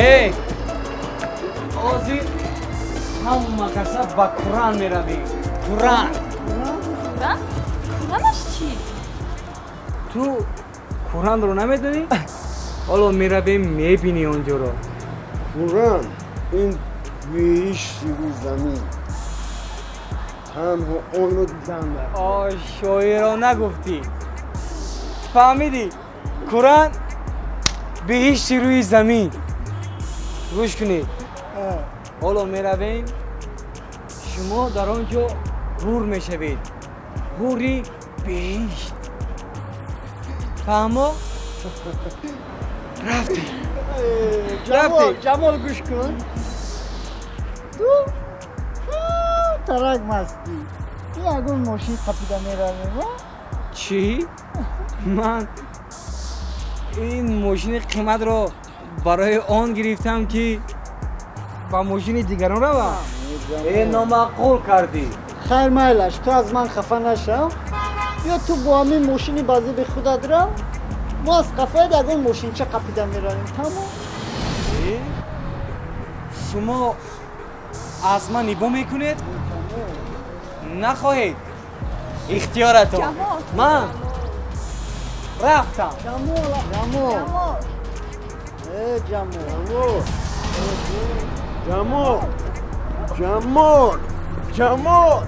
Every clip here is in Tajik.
Эй, ҳозир ҳама каса ба Куран меравем. Куран. Куран? Куранаш чӣ? Ту Куранро намедонӣ? Ҳоло меравем, мебинӣ он ҷоро. Куран ин биҳишти рӯи замин. Танҳо онро дидан дар. О, шоиро нагуфтӣ. Фаҳмидӣ? Куран биҳишти рӯи замин. Гӯш кунед. Ҳоло меравем, шумо дар он ҷо ҳур мешавед. Ҳури биҳишт. Фаҳмо? Рафтем. Ҷамол, Ҷамол, гӯш кун. Ту тарак мастӣ. Ягон мошин қапида меравем. Чӣ? Ман ин мошини қиматро барои он гирифтам, ки ба мошини дигарон равам. Э, номаъқул кардӣ. Хайр, майлаш, ту аз ман хафа нашав. Ё ту бо ҳамин мошини базиби худат рав, мо аз қафоят ягон мошинча қапида меравем, тамом. Шумо аз ман ибо мекунед? Нахоҳед, ихтиёратон. Ман рафтам. Ҷамол, Ҷамол, э, Ҷамол. Ҷамол, Ҷамол, Ҷамол.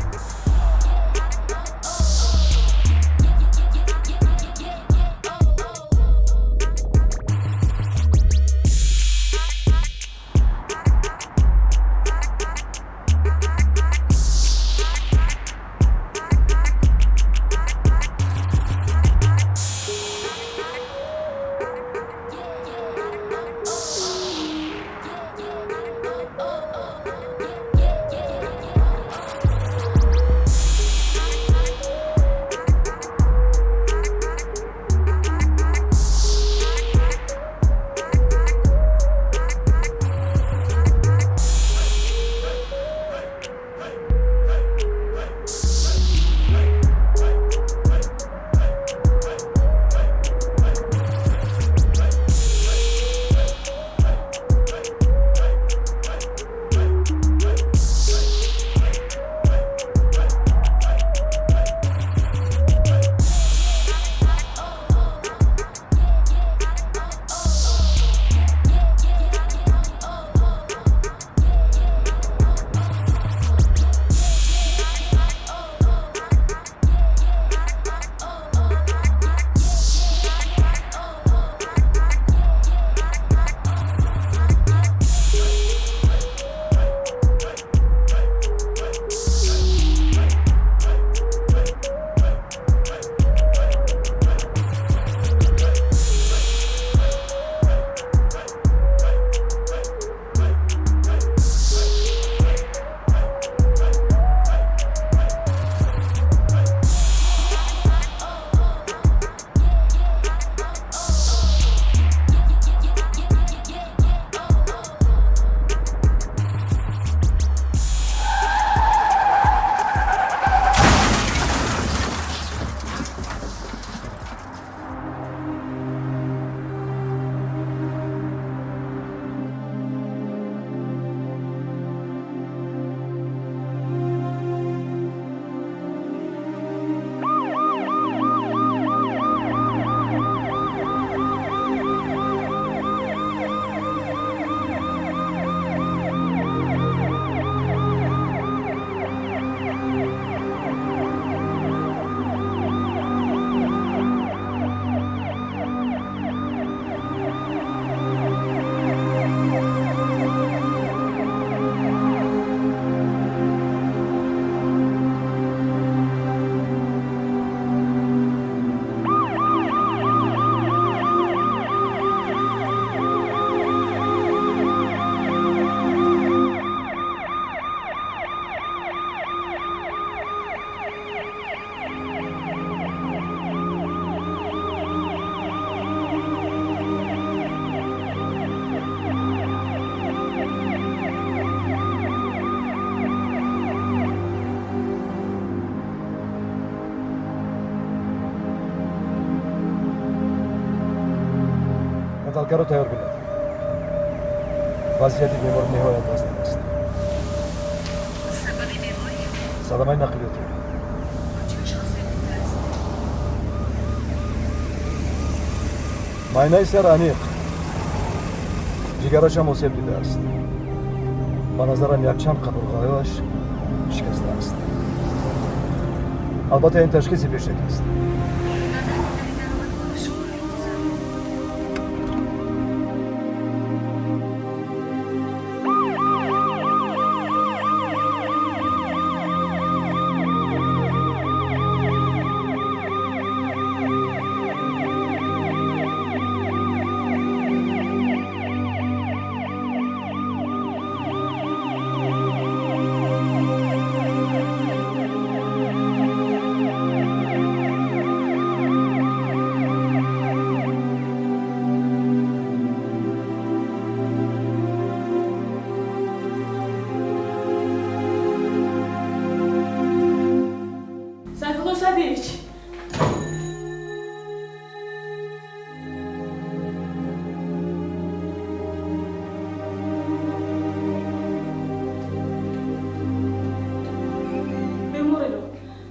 Каталкаро тайёр кунед. Вазъияти бемор ниҳоят вазнин аст. Сабаби беморӣ? Садамаи нақлиётӣ. Чӣ шахсе будааст? Майнаи сар аниқ. Ҷигарашам осеб дидааст. Ба назарам якчанд қабурғаҳояш шикастааст. Албатта ин ташхиси пешакӣ аст.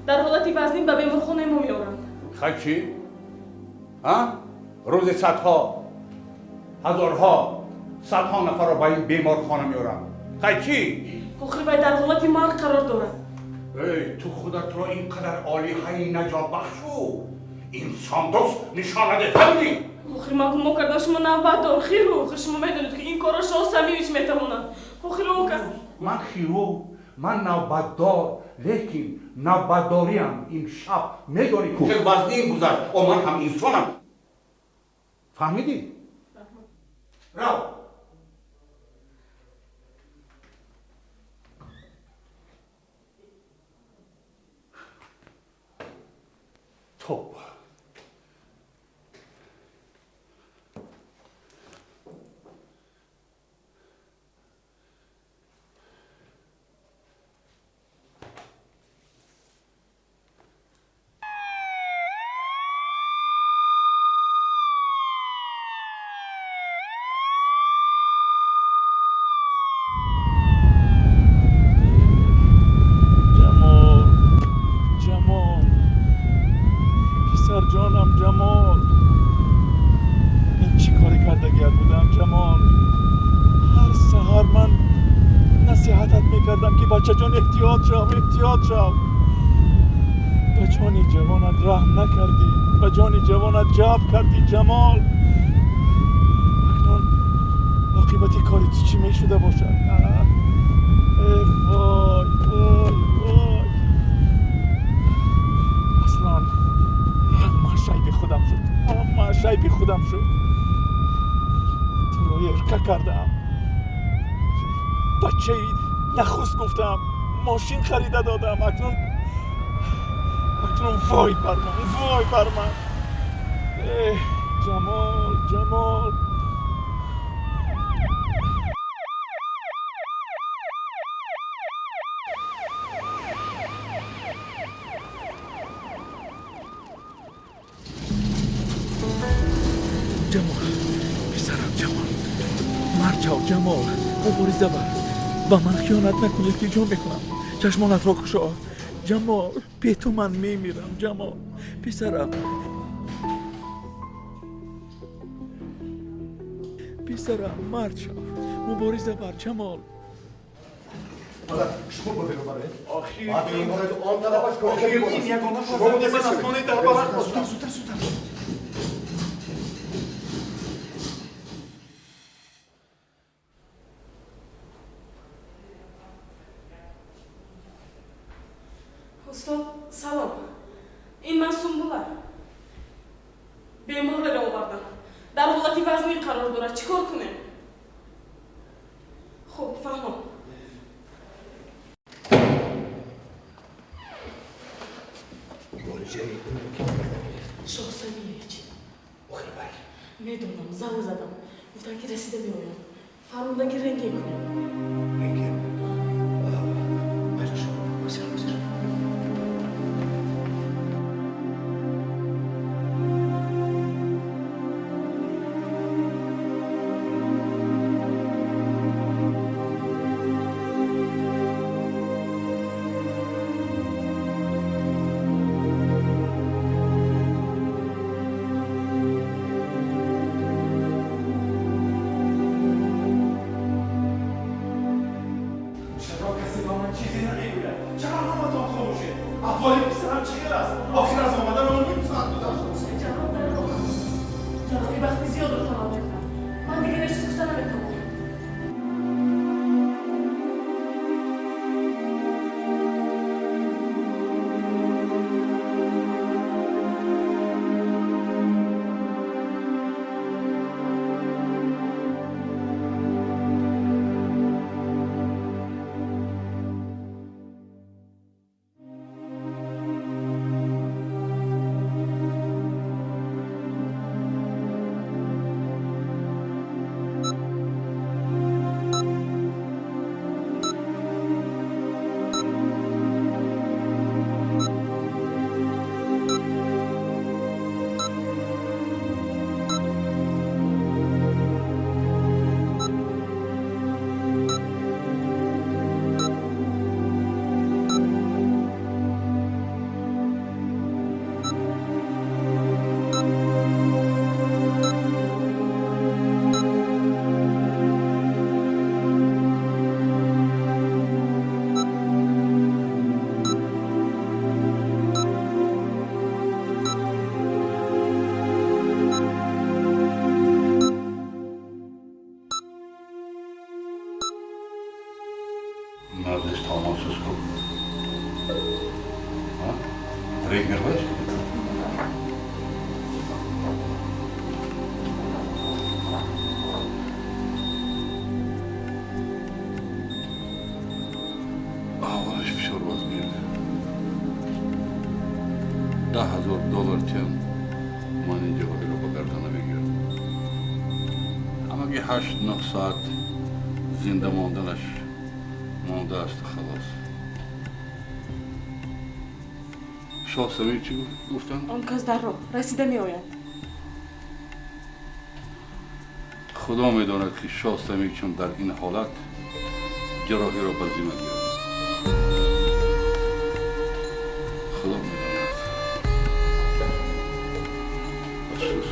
Дар ҳолати вазнин ба беморхонаи мо меоранд. Хай чӣ? Рӯзи садҳо, ҳазорҳо, садҳо нафарро ба ин беморхона меоранд. Хай чӣ? Охир вай дар ҳолати марг қарор дорад. Эй, ту худатро ин қадар олиҳаи наҷотбахшу инсондӯст нишон наде, фаҳмидӣ? Охир ман гумон кардам шумо навбатдор, хирург. Шумо медонед, ки ин корро Шоҳ Самиевич метавонад. Охир он кас. Ман хирург, ман навбатдор, лекин навбатдориам ин шаб медонӣ ку хел вазнин гузашт. О, ман ҳам инсонам. Фаҳмидӣ? Рав. Тоба. Ҷамол, ин чӣ коре кардагият будам, Ҷамол? Ҳар саҳар ман насиҳатат мекардам, ки бачаҷон, эҳтиёт шав, эҳтиёт шав. Ба ҷони ҷавонат раҳм накардӣ, ба ҷони ҷавонат ҷабр кардӣ, Ҷамол. Акнун оқибати кори ту чӣ мешуда бошад? Вой, вой, вой! Аслан ҳамааш айби худам шуд, ҳамааш айби худам шуд. Туро эрка кардам, бачаи нахуст гуфтам, мошин харида додам. Акнун, акнун вой бар ман, вой бар ман. Эҳ, Ҷамол, Ҷамол. Ҷамол, писарам, Ҷамол, марчав, Ҷамол, мубориза бар. Ба ман хиёнат накун, илтиҷо мекунам. Чашмонатро кушо, Ҷамол. Бе ту ман мемирам, Ҷамол, писарам, писарам, мард шав, мубориза бар, Ҷамол. Шумо ба берун баред. Охир он тарафаш охир ин ягона фарзанди ман аст, мони дар баланд. Зудтар, зудтар, зудтар. Устод, салом. Ин ман Сумбула. Беморро овардам. Дар ҳолати вазнин қарор дорад. Чӣ кор кунем? Хуб, фаҳмом. Муолиҷаи инро ки карда гирифт? Шоҳ Самиевич. Охир вай. Медонам, занг задам. Гуфтанд, ки расида меоям. Фармуданд, ки рентген кунем. Рентген? Майлаш, ҳозир, ҳозир. Ҳамагӣ 8-9 соат зинда монданаш мондааст, халос. Шоҳ Самир чӣ гуфтанд? Он кас дар роҳ расида меояд. Худо медонад, ки Шоҳ Самир чун дар ин ҳолат ҷарроҳиро ба зимма гирифт. Худо медонад. Афсӯс.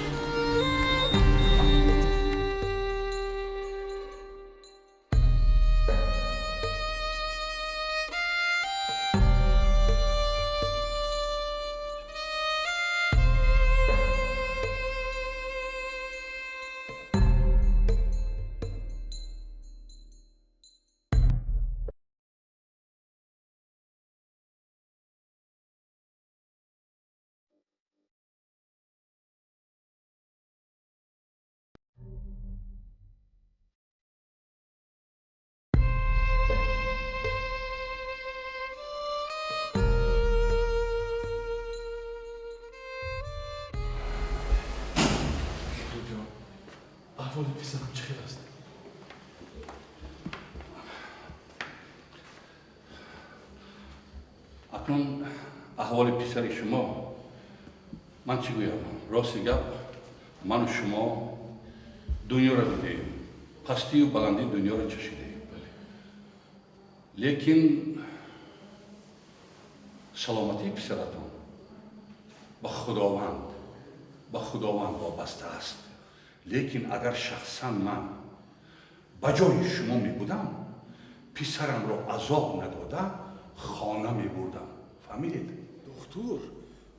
Аҳволи писарам чӣ хел аст? Акнун аҳволи писари шумо ман чӣ гӯям? Рости гап, ману шумо дунёро дидаем, пастию баландии дунёро чашидаем, лекин саломатии писаратон ба Худованд вобаста аст. Лекин агар шахсан ман ба ҷои шумо мебудам, писарамро азоб надода хона мебурдам. Фаҳмидед? Духтур,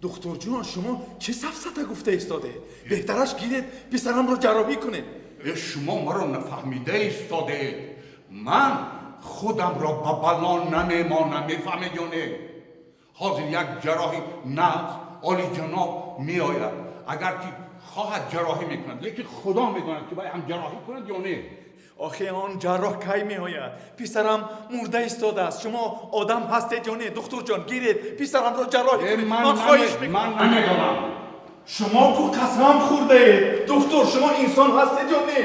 духтурҷон, шумо чӣ сафсата гуфта истодед? Беҳтараш гиред, писарамро ҷарроҳӣ кунед. Шумо маро нафаҳмида истодед. Ман худамро ба бало намемонам, мефаҳмед ё не? Ҳозир як ҷарроҳи нағз, олиҷаноб меояд. Агар ки хоҳад, ҷарроҳӣ мекунад, лекин Худо медонад, ки вай ҳам ҷарроҳӣ кунад ё не. Охе, он ҷарроҳ кай меояд? Писарам мурда истодааст. Шумо одам ҳастед ё не, духтурҷон? Гиред, писарамро ҷарроҳӣ кунед, ман хоҳиш мекунам. Ман намедонам. Шумо ку қасам хӯрдаед. Духтур, шумо инсон ҳастед ё не?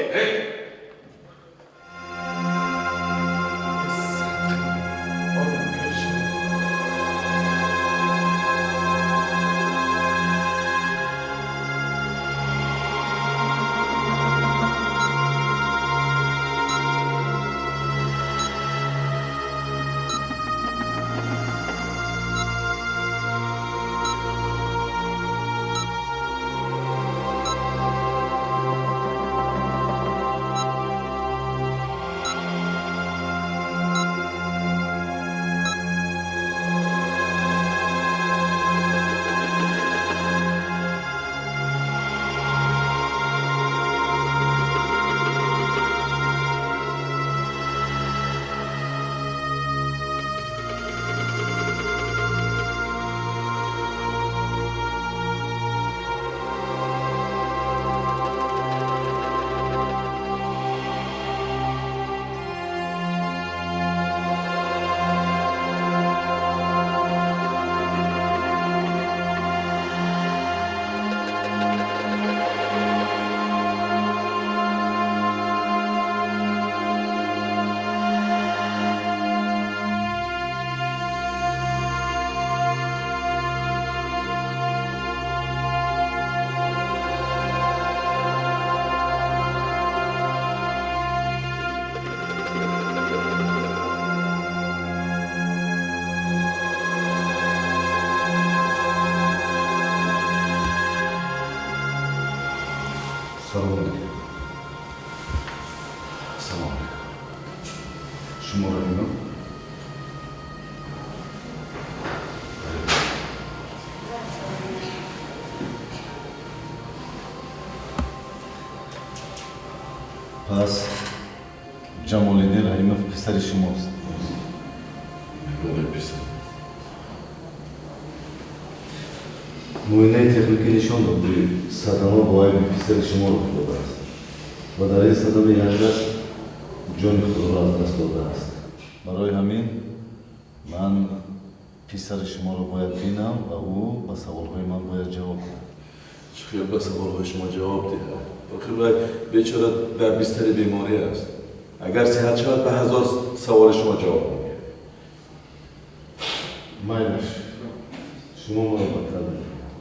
Салом алейкум. Салом алейкум. Шумо Раҳимов? Пас Ҷамолиддин Раҳимов писари шумост? Бале, писар. Муоинаи техникӣ нишон дод, ки садама бо айби писари шумо рух додааст ва дар ин садама як кас ҷони худро аз даст додааст. Барои ҳамин ман писари шуморо бояд бинам ва ӯ ба саволҳои ман бояд ҷавоб диҳад. Чӣ хел ба саволҳои шумо ҷавоб диҳад? Охир вай бечора дар бистари беморӣ аст. Агар сиҳат шавад, ба ҳазор саволи шумо ҷавоб медиҳад. Майлаш, шумо маро бадтар мекунед.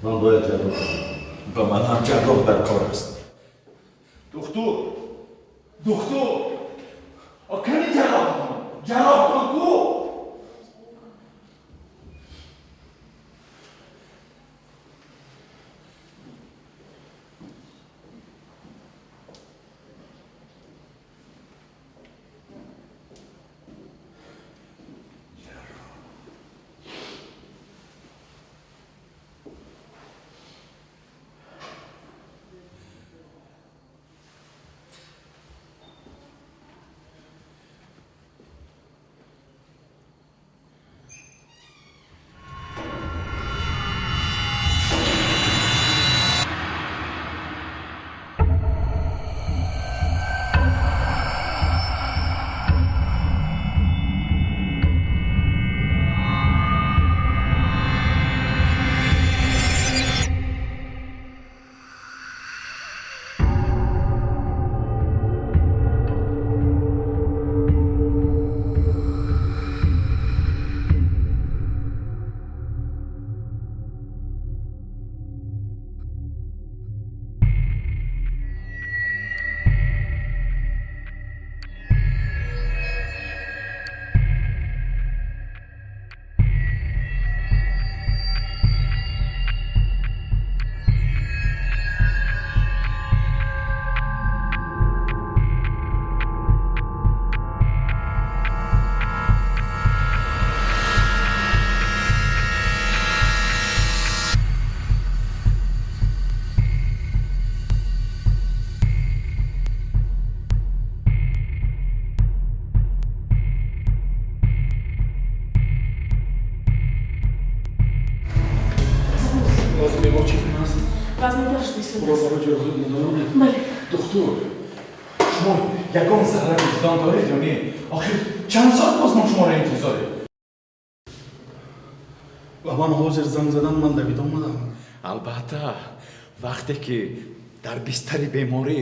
Ман бояд ҷарроҳ шавам. Ба ман ҳам ҷарроҳ дар кор аст. Духтур! Духтур! Кани ҷарроҳатон? Ҷарроҳтон ку? Духтур, шумо ягон зарра виҷдон доред ё не? Охир чанд соат боз мо шуморо интизорем? Ба ман ҳозир занг задан, ман давида омадам. Албатта, вақте ки дар бистари беморӣ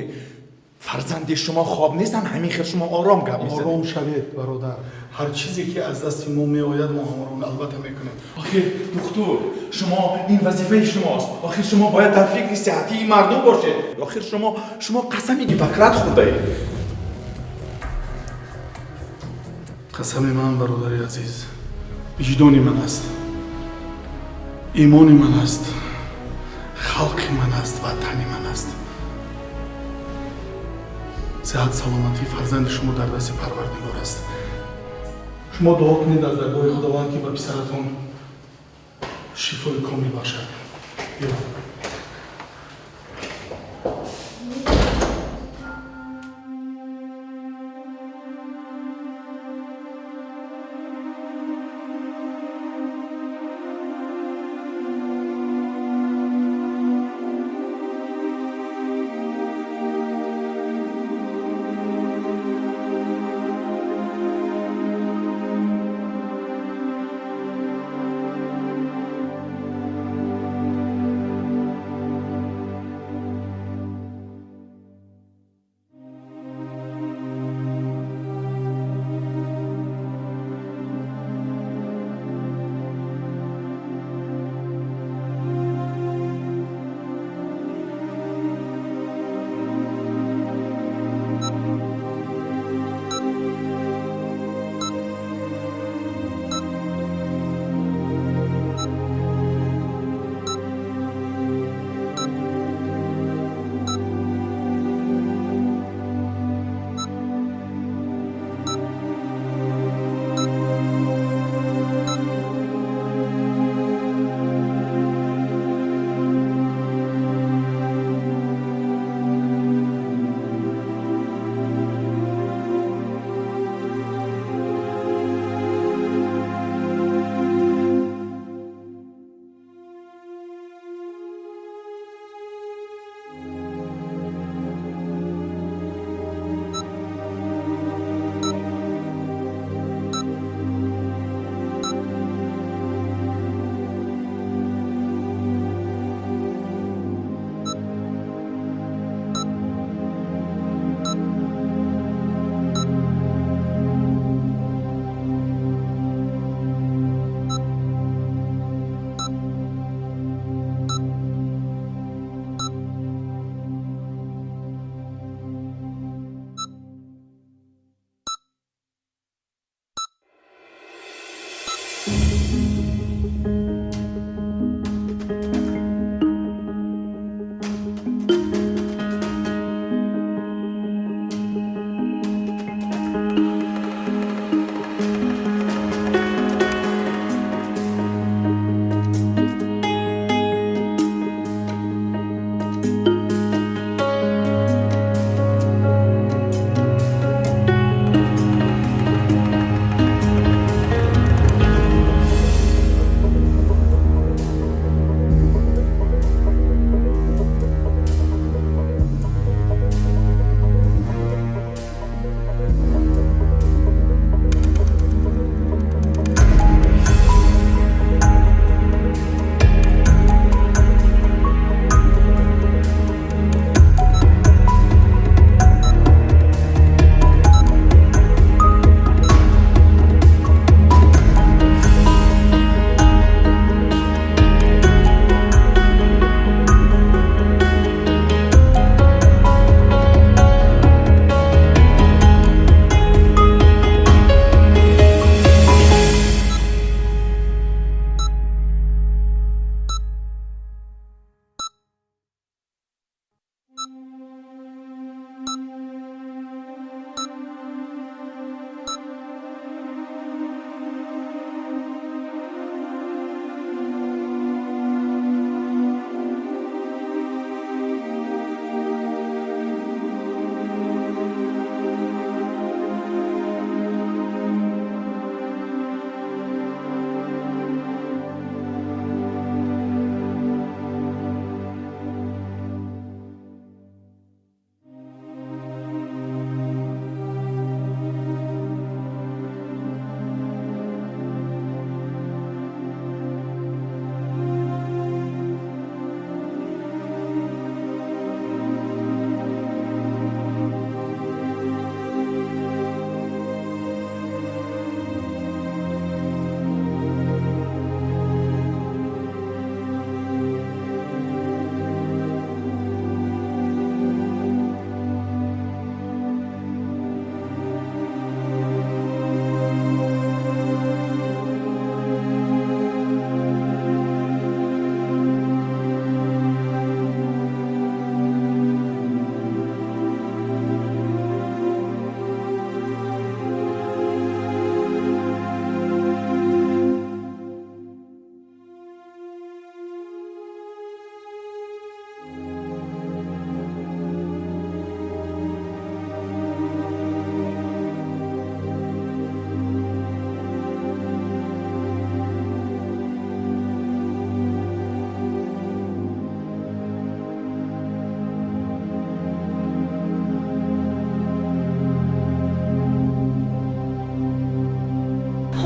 фарзанди шумо хоб нестанд, ҳамин хел шумо ором гап мезанед. Ором шавед, бародар. Ҳар чизе ки аз дасти мо меояд, мо ҳамаро албатта мекунем. Охир духтур, шумо ин вазифаи шумост. Охир шумо бояд дар фикри сиҳатии мардум бошед. Охир шумо қасами Гиппократ хӯрдаед. Қасами ман, бародари азиз, виҷдони ман аст, имони ман аст, халқи ман аст, ватани ман аст. Сиҳат саломатии фарзанди шумо дар дасти Парвардигор аст. Шумо дуо кунед аз даргоҳи Худованд, ки ба писаратон шифои комил бахшад. Биё.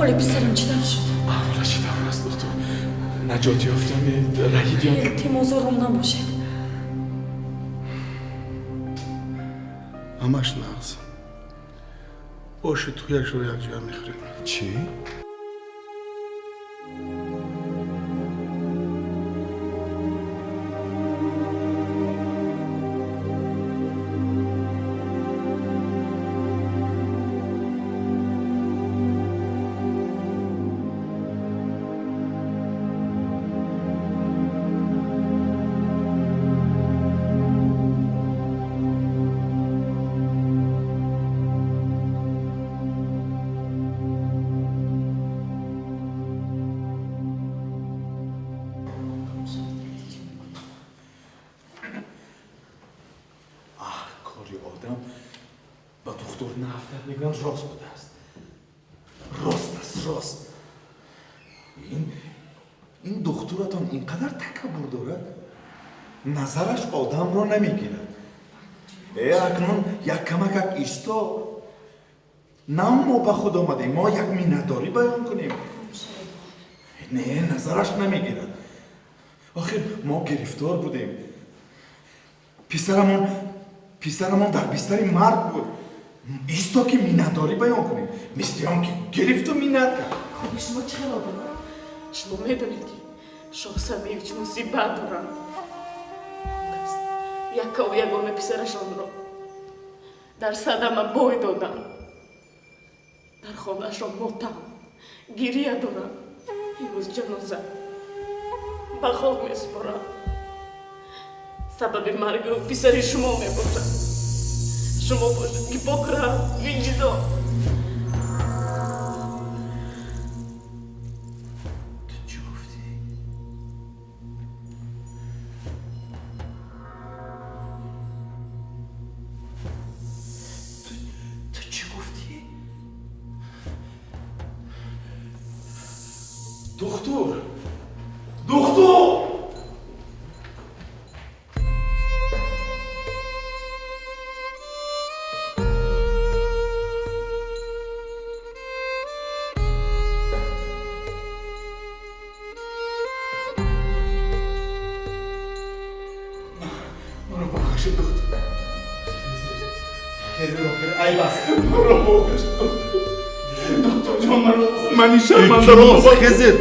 Аҳволи писарам чӣ тавр шуд? Аҳволаш чӣ тавр аст, духтур? Наҷот ёфт ё не? Раҳид ё не? Илтимос, ором набошед. Ҳамаш нағз. Оши туяшро якҷоя мехӯрем. Чӣ? Рост будааст. Рост аст, рост. Ин духтуратон ин қадар такаббур дорад, назараш одамро намегирад. Акнун як камакак исто. На мо ба худ омадем, мо як миннатдорӣ баён кунем. Не, назараш намегирад. Охир мо гирифтор будем. Писарамон дар бистари марг буд. Исто ки миннатдорӣ баён кунем, мисли он ки гирифту миннат кард. Худи шумо чӣ хел одам? Шумо медонед, ки Шоҳ Самиевич мусибат доранд. Яккаву ягона писарашонро дар садама бой доданд. Дар хонаашон мотам, гирия доранд. Имрӯз ҷаноза ба хок месупоранд. Сабаби марги ӯ писари шумо мебошад. Шумо бошед Гиппократ, виҷдон. Ту чӣ гуфтӣ? Ту чӣ гуфтӣ? Духтур! Духтур! Илтимос, хезед.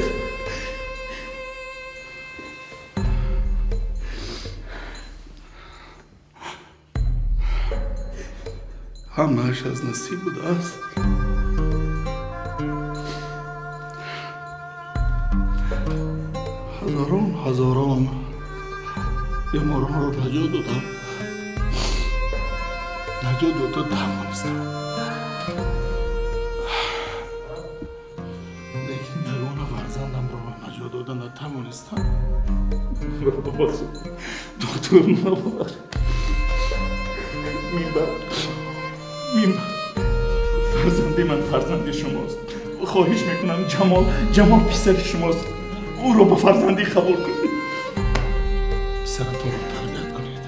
Ҳамааш аз насиб будааст. Ҳазорон ҳазорон беморонро наҷот додам. Наҷот дода тавонистам. Лекин ягона фарзандамро наҷот дода натавонистам. Доктор, набубахшед. Минбаъд фарзанди ман фарзанди шумост. Хоҳиш мекунам, Ҷамол писари шумост. Ӯро ба фарзандӣ қабул кунед. Писаратонро тарбият кунед.